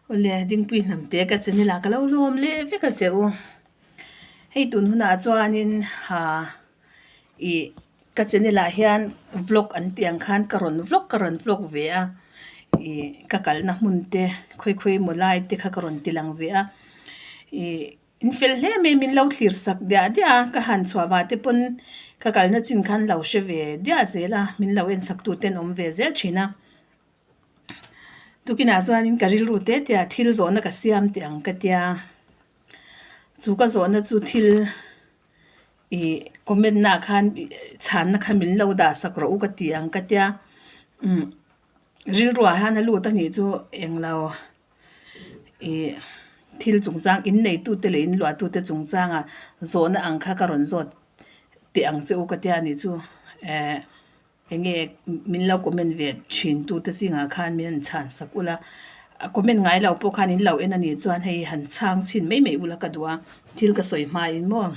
Awle Dingpui hnamte ka channel ah ka lo lawm leh vek a che u. Hei tun hunah chuanin ha ih ka channel ah hian vlog an tih ang khan ka rawn vlog ka rawn vlog ve a ih ka kalna hmun te khawi khawi emaw lai te kha ka rawn ti lang ve a ih in fel hle mai min lo thlir sak diah diah a ka han chhuah vah te pawn ka kalna chin khan lo hre ve diah zel a min lo en sak tu te an awm ve zel thin a. Tukinah chuanin ka rilru te te ah thil zawhna ka siam teh ang ka tia chu ka zawhna chu thil ih comment na ah khan chhanna kha min lo dah sak rawh u ka ti ang ka tia umm rilru ah hian a lut a nih chu englo ih thil chungchang in neitute leh in luahtute chungchangah zawhna ang kha ka rawn zawt teh ang che u ka tia a nih chu eh. Enge min lo comment ve thin tu te zingah khan min han chhan sak ula, a comment ngai lo pawh khan in lo en a nih chuan hei han chhang chhin mai mai ula ka duh a, thil ka sawi hmain maw.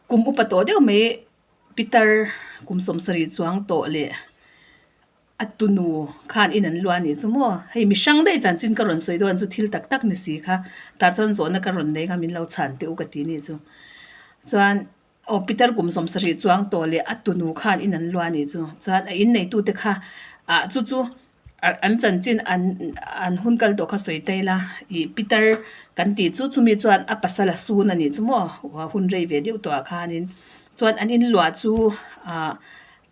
Kum upa tawh deuh mai pitar kum sawmsarih chuang tawh leh a tunu khan in an luah a nih chu maw. Hei mi hrang daih chanchin ka rawn sawi dawn chu thil tak tak ni si kha tah chuan zawhna ka rawn nei kha min lo chhan teh u ka ti nih chu. Chuan. Aw Peter kum 70 chuang tawh leh a tunu khan in an luah a nih chu. Chuan a in neitute kha ah chu chu an chanchin an an hun kal tawh kha sawi ta ila ih Peter kan tih chu chumi chuan a pasal a sun a nih chu maw hun rei ve deuh tawh ah khanin chuan an in luah chu ah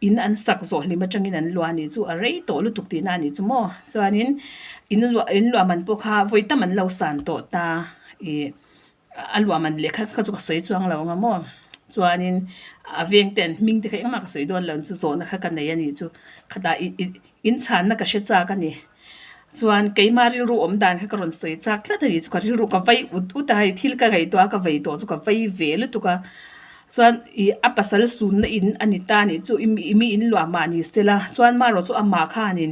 in an sak zawh hlim atangin an luah a nih chu a rei tawh lutuk tihna a nih chu maw chuanin in luah in luah man pawh kha vawi tam an lo san tawh ta ih. A luah man leh kha kha chu ka sawi chuang lo ang a maw chuanin a veng te an hming te kha engmah ka sawi dawn lo chu zawhna kha ka nei a nih chu khatah ih ih in chhanna ka hre chak a ni chuan keimah rilru awm dan kha ka rawn sawi chak tlat a ni chu ka rilru ka vei ut ut a hei thil ka ngaihtuah a ka vei tawh chu ka vei ve lutuk a chuan ih a pasal sunna in a ni ta a nih chu i mi in luah mah ni se la chuan marawh chu amah khanin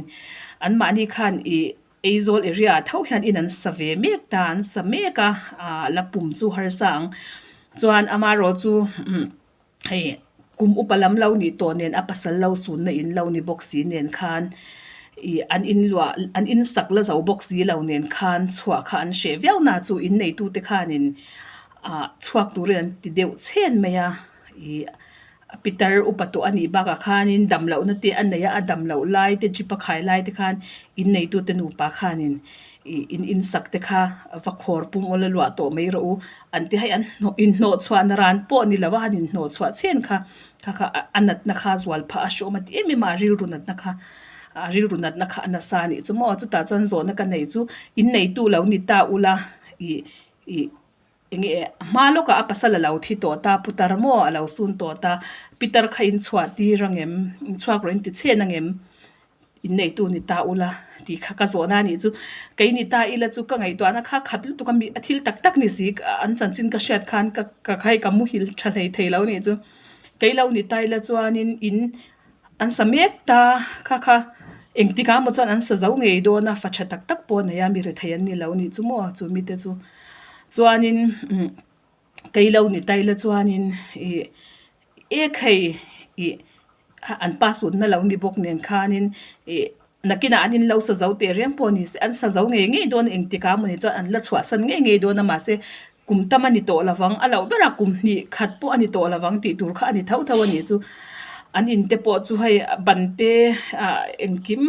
anmahni khan ih. Aizawl area ah tho hian in an sa ve mek ta, an sa mek a, ah la pum chu harsa ang. Chuan amarawh chu umm hei kum upa lam lo nih tawh nen a pasal lo sunna in lo ni bawk si nen khan ih an in luah an in sak la zo bawk si lo nen khan chhuah kha an hreh viau na chu in neitute khanin ah chhuak turin an ti deuh chhen mai a ih. Pitar upa tawh a nih bakah khanin dam lohna te a nei a, a dam loh lai te jeep a khai lai te khan in neitute nupa khanin ih in insak te kha va khawr pum awla luah tawh mai rawh u an ti hei an hnawh inhnawh chhuahna ran pawh ni lo a han inhnawh chhuah chhen kha kha kha a natna kha zual phah a hreawm a ti em em a, a rilru natna kha a rilru natna kha a nasa a nih chu maw chutah chuan zawhna ka nei chu in neitu lo ni ta ula ih ih. Enge a hma lawkah a pasal a lo thi tawh ta, putar maw a lo sun tawh ta, pitar kha in chhuah tir ang em, in chhuak rawh in ti chhen ang em, in neitu ni ta ula tih kha ka zawhna a nih chu. Kei ni ta ila chu ka ngaihtuahna kha khat lutuk a mi a thil tak tak ni si an chanchin ka hriat khan ka ka hei ka muhil tha hlei thei lo a nih chu. Kei lo ni ta ila chuanin in An sa mek ta kha kha engtik ah maw chuan an sa zo ngei dawn a fa tha tak tak pawh a nei a mi rethei an ni lo nih chu maw chu mite chu chuanin umm kei lo ni ta ila chuanin ih ek hei ih an pa sunna lo ni bawk nen khanin ih. Nakinah an in lo sa zo teh reng pawh ni se, an sa zo ngei ngei dawn engtik ah mawni chuan an la chhuahsan ngei ngei dawn a mahse kum tam a ni tawh lovang a loh berah kum hnih khat pawh a ni tawh lovang tih tur kha a ni tho tho a nih chu. An in te pawh chu hei ban te ah engkim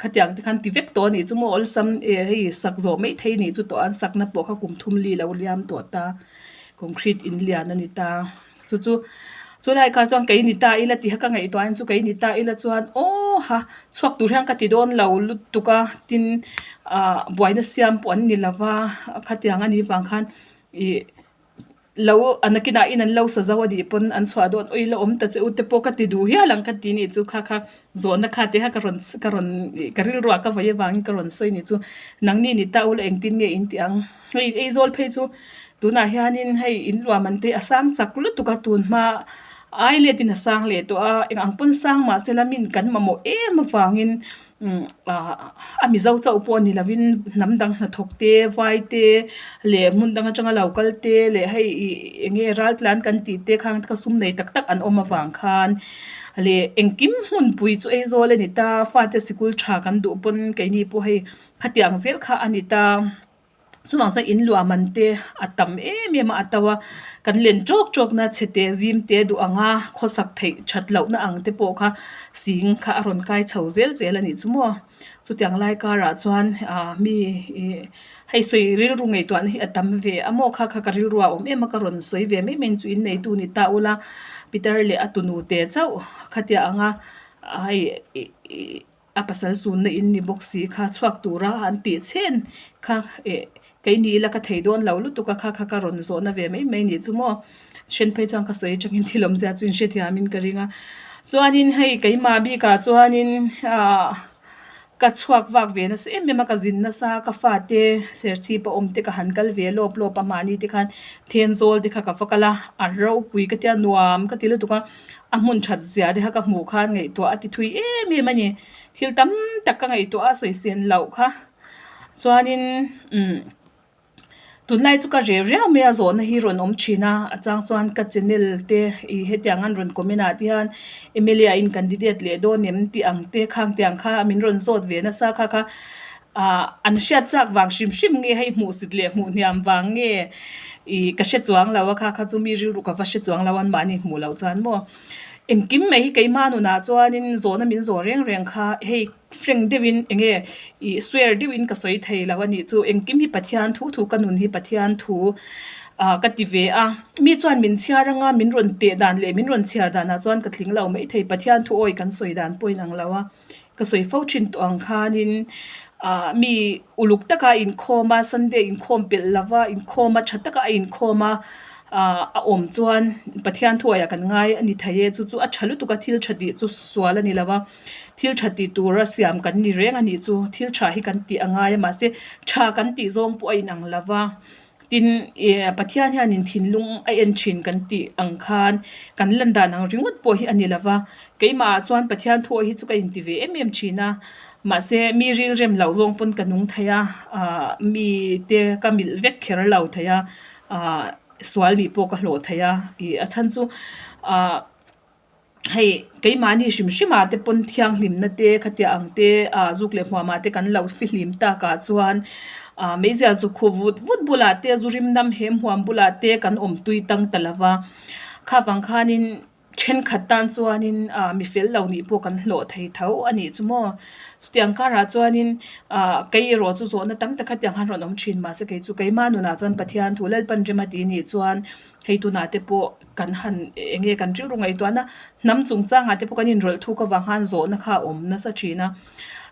khatiang te khan ti vek tawh a nih chu maw awlsam eh hei sak zawh mai thei a nih chu tawh an sakna pawh kha kum thum li lo liam tawh ta concrete in lian a ni ta. Chu chu chulai kha chuan kei ni ta ila tih kha ka ngaihtuah in chu kei ni ta ila chuan aw ha chhuak tur hian ka ti dawn lo lutuk a tin ah buaina siam pawh an ni lova khatiang a nih vang khan ih lo a nakinah in an lo sa zo a nih pawn an chhuah dawn awi la awm ta che u te pawh ka ti duh hial ang ka ti nih chu kha kha zawhna kha te kha ka rawn ka rawn ih ka rilruah ka vawi avangin ka rawn sawi nih chu nangni ni ta ula engtin nge in tih ang. Hei Aizawl phei chu tunah hianin hei in luah man te a sang chak lutuk a tun hma ai let in a sang leh tawh a eng ang pawn sang mah se la min kan mamawh em avangin umm ah a mizo chauh pawh ni lovin hnam dang hnathawk te vai te leh hmun dang atanga lo kal te leh hei ih eng nge ral tlan kan tih te khang te kha sum nei tak tak an awm avang khan. Leh engkim hmunpui chu Aizawl a ni ta, fate sikul tha kan duh pawn keini pawh hei khatiang zel kha a ni ta. Chuvang chuan in luah man te a tam em em a, a to a, kan len tawk tawk na chhe te zim te duh ang a, khawsak theih that loh na ang te pawh kha sing kha a rawn kai chho zel zel a nih chu maw. Chutiang lai karah chuan ah mi ih hei sawi rilru ngaihtuahna hi a tam ve a maw kha kha ka rilru a awm em a ka rawn sawi ve mai mai chu inneitu ni ta ula Peter leh a tunu te chauh khatia ang a hei ih ih. A pasal sunna in ni bawk si kha chhuak tura an tih chhen kha eh kei ni ila ka thei dawn lo lutuk a kha kha ka rawn zawhna ve mai mai nih chu maw. Then phei chuan ka sawi atangin thil awmzia chu in hrethiamin ka ring a. Chuanin hei keimah bikah chuanin ah ka chhuak vak ve nasa em em a ka zin nasa ka fate serchhip a awm te ka han kal ve lawp lawp a mahni te khan Thenzawl te kha ka va kal a a ropui ka tia nuam ka ti lutuk a. A hmun that zia te kha ka hmuh khan ngaihtuah a ti thui em em a ni. Thil tam tak ka ngaihtuah a sawi sen loh kha. Chuanin umm tunlai chu ka reh riau mai a zawhna hi rawn awm thin a, a chang chuan ka channel te ih hetiang an rawn comment ah te hian M L A ah in candidate leh dawn em tih ang te khang tiang kha min rawn zawt ve nasa kha kha ah an hriat chak vang hrim hrim nge hei hmuhsit leh hmuh hniam vang nge ih ka hre chuang lo a kha kha chu mi rilru ka va hre chuang lo an mahni hmuh loh chuan maw engkim mai hi keimah nunah chuanin zawhna min zawh reng reng kha hei frank deuhin eng nge ih swear deuhin ka sawi thei lo a nih chu engkim hi Pathian thu thu ka nun hi Pathian thu ah ka ti ve a mi chuan min chhiar anga min rawn teh dan leh min rawn chhiar danah chuan ka tling lo maithei Pathian thu awi kan sawi dan pawhin ang lo a. Ka sawi fo thin tawh ang khanin ah mi uluk taka inkhawm a Sunday inkhawm pelh lova inkhawm a tha taka a inkhawm a ah a awm chuan Pathian thuaiah kan ngai a ni thei e chu chu a tha lutuk a thil tha tih chu sual a ni lo a thil tha tih tura siam kan ni reng a nih chu thil tha hi kan tih a ngai a mahse tha kan tih zawng pawh a inang lo va. Tin, ih Pathian hianin thinlung a en thin kan tih ang khan kan lan dan ang ringawt pawh hi a ni lo va, keimahah chuan Pathian thu hi chu ka inti ve em em thin a, mahse mi rilrem loh zawng pawn ka nung thei a, ah mi te ka milh vek kher lo thei a, ah sual nih pawh ka hlawh thei a, ih a chhan chu ah. Hei keimahni hrim hrim ah te pawn thianghlimna te khatiang ang te ah zuk leh hmuam ah te kan lo fihlim tak ah chuan ah meizial zu khup vut vut bulah te zu rim nam hem huam bulah te kan awm tui tang ta lo va kha vang khanin thenkhat tan chuanin ah mi fel lo nih pawh kan hlawh thei tho a nih chu maw chutiang karah chuanin ah kei erawh chu zawhna tam tak khatiang khan rawn awm thin mahse kei chu keimah nunah chuan Pathian thu Lalpan rem a tih nih chuan. Hei tunah te pawh kan han eng nge kan rilru ngaihtuahna hnam chungchangah te pawh kan inrawlh thuk avang khan zawhna kha a awm nasa thin a.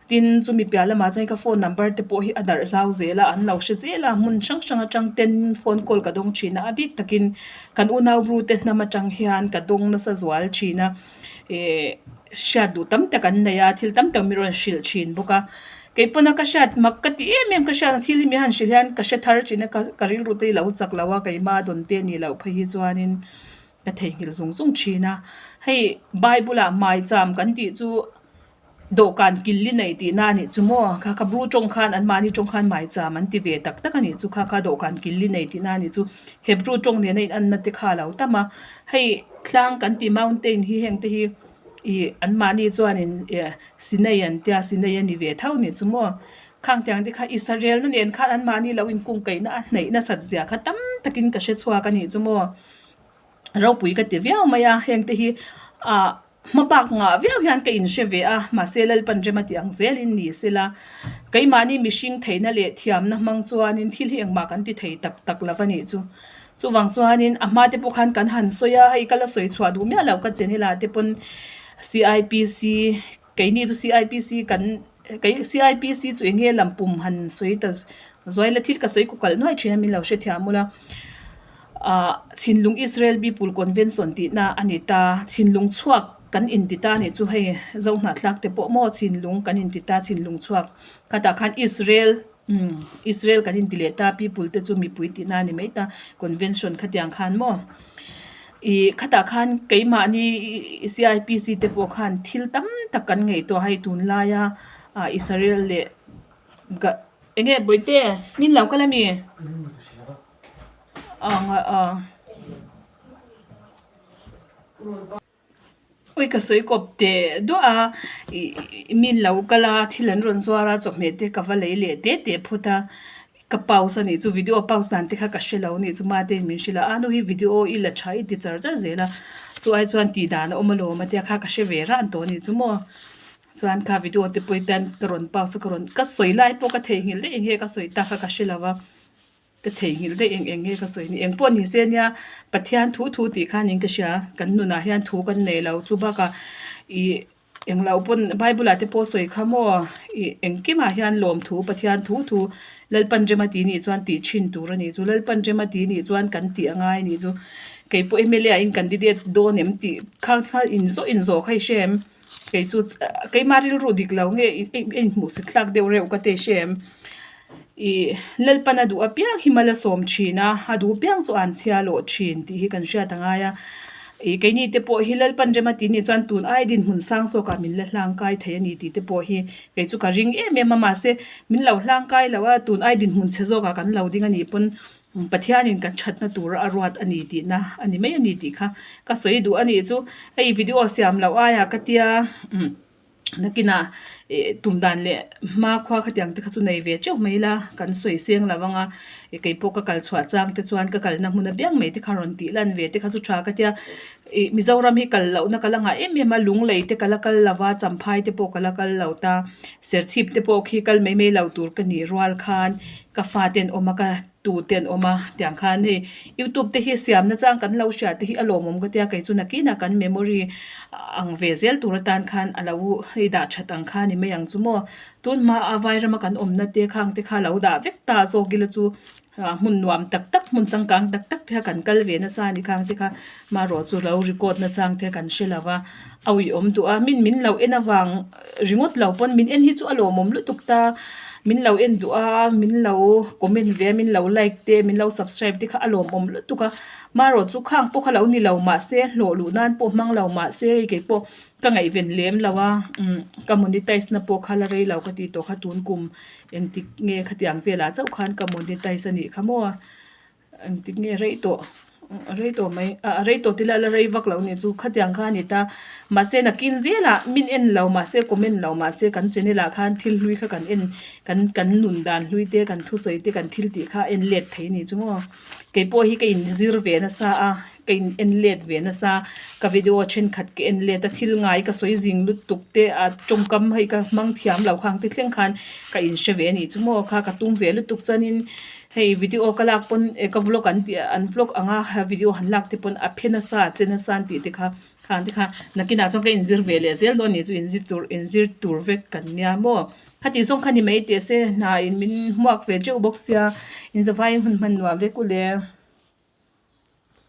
Tin, chumi piah lamah chuan ka phone number te pawh hi a darh zau zel a, an lo hre zel a, hmun hrang hrang atang ten phone call ka dawng thin a, a bik takin kan unau bru te hnam atang hian ka dawng nasa zual thin a. Ehh hriat duh tam tak an nei a, thil tam tak min rawn hrilh thin bawk a. Kei pawna ka hriat mak ka ti em em ka hriat a, thil hi min han hrilh hian ka hre thar thin a, ka ka rilru te hi lo chak lo a, keimah dawn te nih loh phei hi chuanin ka theihnghilh zung zung thin a. Hei Bible ah maicham kan tih chu dawhkan kil li nei tihna a nih chu maw? Kha kha Bru tawng khan anmahni tawng khan maicham an ti ve tak tak a nih chu, kha kha dawhkan kil li nei tihna a nih chu. Hebrew tawng nena inanna te kha a lo tam a, hei tlang kan tih mountain hi heng te hi ih anmahni chuanin ih Sinai an tia Sinai a ni ve tho nih chu maw khang tiang te kha Israel na nen khan anmahni lo inkungkaihna a hnaih nasat zia kha tam takin ka hre chhuak a nih chu maw ropui ka ti viau mai a heng te hi ah. Hma bak ngah viau hian ka inhre ve a, mahse Lalpan rem a tih ang zelin ni sela, keimahni mihring theihna leh thiamna hmang chuanin thil hi engmah kan ti thei tak tak lo va nih chu. Chuvang chuanin a hma te pawh khan kan han sawi a, hei ka la sawi chhuah duh miah lo ka channel ah te pawn CIPC keini chu CIPC kan kei CIPC chu eng nge lam pum han sawi ta zuai la thil ka sawi kaw kalh nuai thin a min lo hrethiam ula. Ah Chhinlung Israel People Convention tihna a ni ta, Chhinlung chhuak kan inti ta anih chu hei Zohnahthlak te pawh maw Chhinlung kan inti ta Chhinlung chhuak khatah khan Israel umm Israel kan inti leh ta people te chu mipui tihna a ni mai ta Convention khatiang khan maw ih khatah khan keimahni C I P C te pawh khan thil tam tak kan ngaihtuah hei tunlaia ah Israel leh ga eng nge bawihte min lo kal ami? Ui ka sawi kawp teh duah a, ih min lo kal a thil an rawn zuar a chawhmeh te ka va lei leh teh teh phawt a, ka pause a nih chu video pause dan te kha ka hre lo a nih chu mate in min hrilh a, a nu hi video i la tha i ti char char zel a, chu ai chuan tih dan a awm alawm a tia kha ka hre ve ran tawh a nih chu maw. Chuan kha video te pawh hi tan ka rawn pause a ka rawn ka sawi lai pawh ka theihnghilh daih eng nge ka sawi tak kha ka hre lo va. Ka theihnghilh daih eng eng nge ka sawi ni eng pawh ni se nia Pathian thu thu tih khan in ka hria kan nunah hian thu kan nei lo chu bakah ih englo pawn bible ah te pawh sawi kha maw ih engkimah hian lawmthu Pathian thu thu Lalpan rem a tih nih chuan tih thin tur a nih chu Lalpan rem a tih nih chuan kan tih a ngai a nih chu keipawh mla ah in candidate dawn em tih khang kha inzawh inzawh kha i hre em. Kei chu keimah rilru dik lo nge a inhmuhsit tlak deuh reuh ka ti hre em. Ih Lalpan a duh apiang hi mal a sawm thin a, a duh apiang chu an chhia lawh thin tih hi kan hriat a ngai a. Ih keini te pawh hi Lalpan rem a tih nih chuan tun ai dinhmun sang zawkah min la hlangkai thei a ni tih te pawh hi kei chu ka ring em em a mahse min lo hlangkai lo a tun ai dinhmun chhe zawkah kan lo ding a nih pawn Pathianin kan thatna tura a ruat a ni tihna a ni mai a ni tih kha ka sawi duh a nih chu hei video siam loh aiah ka tia umm nakinah ih tum dan leh hma khua khatiang te kha chu nei ve teuh mai ila kan sawi seng lo ang a ih keipawh ka kal chhuah chang te chuan ka kalna hmun apiang mai te kha rawn tih lan ve te kha chu tha ka tia ih Mizoram hi kal lohna ka la ngah em em a lunglei te ka la kal lo va champhai te pawh ka la kal lo ta serchhip te pawh khi kal mai mai lo tur ka nih rual khan ka fate an awm a ka tu te an awm a tiang khan hei youtube te hi siam na chang kan lo hria te hi a lawmawm ka tia kei chu nakinah kan memory ang ve zel tur atan khan a lo hei dah that ang kha ni mai ang chu maw tun hma a vai rama kan awmna te khang te kha lo dah vek ta zawk ila chu ah hmun nuam tak tak hmun changkang tak tak te kha kan kal ve nasa a ni khang te kha marawh chu lo record na chang te kan hre lo va a uiawm duh a min min lo en avang ringawt lo pawn min en hi chu a lawmawm lutuk ta min lo en duh a min lo comment ve a min lo like te min lo subscribe te kha a lawmawm lutuk a marawh chu khang pawh kha lo ni lo mahse hlawh luh nan pawh hmang lo mahse hei kei pawh ka ngaihven lem lo a umm ka monetize na pawh kha la rei lo ka tih tawh kha tun kum engtik nge khatiang velah chauh khan ka monetize a nih kha maw. Engtik nge rei tawh rei tawh mai ah rei tawh tila la rei vak lo nih chu khatiang kha a ni ta mahse nakin zelah min en lo mahse comment lo mahse kan channel ah khan thil hlui kha kan en kan kan nun dan hlui te kan thusawi te kan thil tih kha a en let thei a ni chu maw keipawh hi ka inzir ve nasa a ka in en let ve nasa ka video thenkhat ka en let a thil ngai ka sawi zing lutuk te a tawngkam hei ka hmang thiam lo khang te thleng khan ka inhre ve a nih chu maw kha ka tum ve lutuk chuanin. Hei video ka lak pawn eh ka vlog an tih an vlog ang a video han lak te pawn a phe nasa a che nasa an tih te kha khang te kha nakinah chuan ka inzir ve leh zel dawn a ni chu inzir tur inzir tur vek kan nia maw khati zawng kha ni mai teh se hna in min hmuak ve teuh bawk sia inzavaiin hun hman nuam vek u le.